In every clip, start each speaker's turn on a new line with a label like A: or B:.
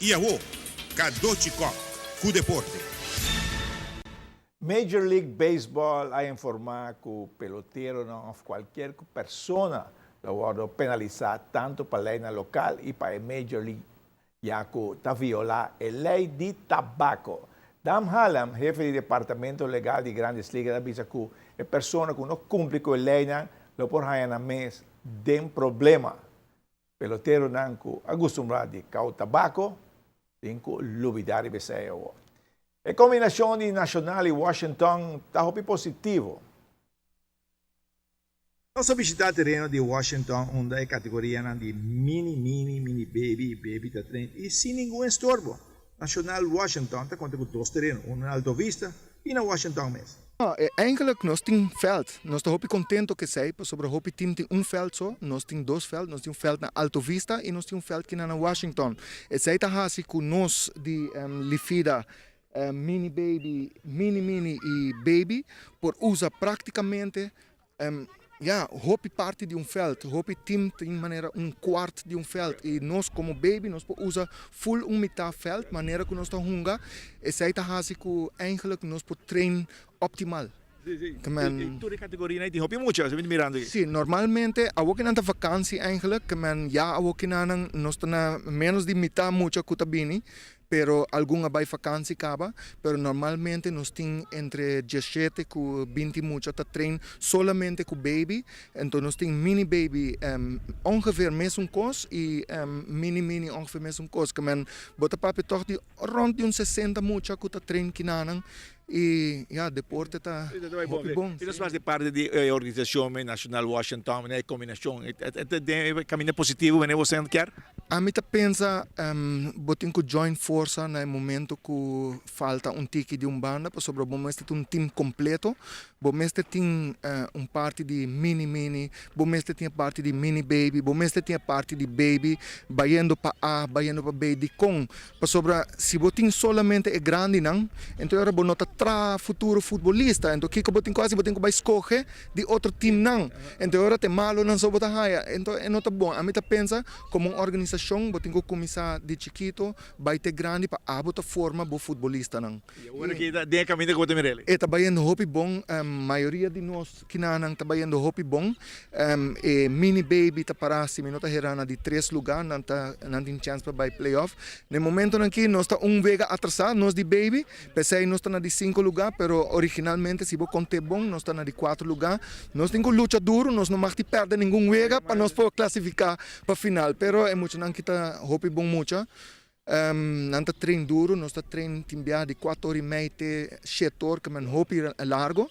A: I awo, Kadochi Kok ku deporte.
B: Major League Baseball a informa cu peloteronan of cualkier persona lo wordo penalisa tanto pa leynan local y pa e Major League ya cu ta viola e ley di tabaco. Dan Hallam, hefe di departamento legal di Grandes Ligas a bisa cu e persona cu no cumpli cu e leynan lo por haya nan mes den problema. Peloteronan ku a gustumbrá di kau tabako tin ku lubidá riba esei awor. E kombinashon di Nacional i Washington ta hopi positivo. Nos a bishitá tereno di Washington unda e kategorianan di mini mini, mini baby i baby ta train i sin ningun estorbo. Nacional Washington ta konta ku dos tereno, unu na Alto Vista i na Washington mes.
C: No, eigenlijk nos tin veld. Nos ta hopi contento cu esey pasobra hopi team tin un veld so, nos tin dos veld, nos tin un veld na Alto Vista y nos tin un veld kina na Washington. Esey ta haci cu nos di Lifida, Mini Baby, Mini Mini y Baby por usa practicamente Ya, hopi parti di un veld, hopi team tin manera un kwart di un veld y nos como baby nos por usa full un mitad veld manera cu nos ta hunga, esey ta haci cu eigenlijk nos por train optimal.
B: Sí, sí. Ke men. Y tur e categorianan ey tin hopi mucha, así mi ta mirando aki.
C: Sí, normalmente awo ki nan ta vakantie eigenlijk, ke men ya awo ki nan nos ta na menos di mitad mucha cu ta bini, Pero algun a bai vakansi kaba, pero normalmente nos tin entre diesshete ku binti mucha ta train solamente ku baby, enton nos tin mini baby ongeveer mesun kos i mini mini ongeveer mesun kos, ke men bo ta papia tòg di rònt di un sesenta mucha ku ta train kinanan i ya deporte ta hopi bon.
B: I nos mas di parti di e organisashon Nacional Washington, e kombinashon e ta den e kaminda positivo wanneer bo kier?
C: Ami ta pensa bo tin ku join forsa na e momento ku falta un tiki di un banda pasobra bo mester tin un team kompleto, bo mester tin un parti di mini mini, bo mester tin e parti di mini baby, bo mester tin e parti di baby bayendo pa A, bayendo pa B, dikon? Pasobra si bo tin solamente e grandinan, enton e ora bo no ta traha futuro futbolista, enton kiko bo tin ku hasi? Bo tin ku bai skohe di otro teamnan, enton e ora te malonan so bo ta haya, enton e no ta bon. Ami ta pensa komo un organisashon bo tin ku kuminsá di chikito bai te grandi pa abo ta forma bo futbolistanan.
B: I awor aki ta den e kaminda ku bo ta mira el?
C: E ta bayendo hopi bon, mayoria di nos kinanan ta bayendo hopi bon. E mini baby ta pará si mi no ta hera na di tres lugá, nan ta nan tin chèns pa bai playoff. Na e momentonan aki nos ta un wega atrasá nos di baby, p'esei nos ta na di sinku lugá, pero originalmente si bo kont'é bon nos ta na di kuater lugá. Nos tin ku lucha duru, nos no mag di pèrdè ningun wega pa nos por klasifiká pa final, pero e muchanan aki ta hopi bon mucha. Nan ta train duru, nos ta train tin biaha di kuater ora i mei te shete or, ke men hopi largo,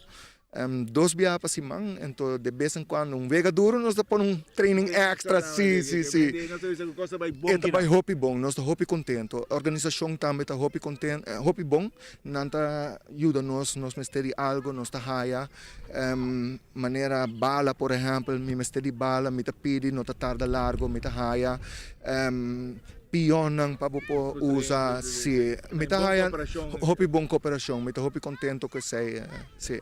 C: dos biaha pa siman, ento de bes en kuando un wega duru nos ta pone un training extra, si, si, si. E ta bai hopi bon, nos ta hopi kontento, organisashon tambe ta hopi konten, hopi bon, nan ta yuda nos, nos mester di algo nos ta haya, manera bala por ehèmpel, mi mester di bala, mi ta pidi, no ta tarda largo, mi ta haya. Pionnan pa bo por usa, si. Mi ta haya hopi bon cooperacion, mi ta hopi contento cu esey, si.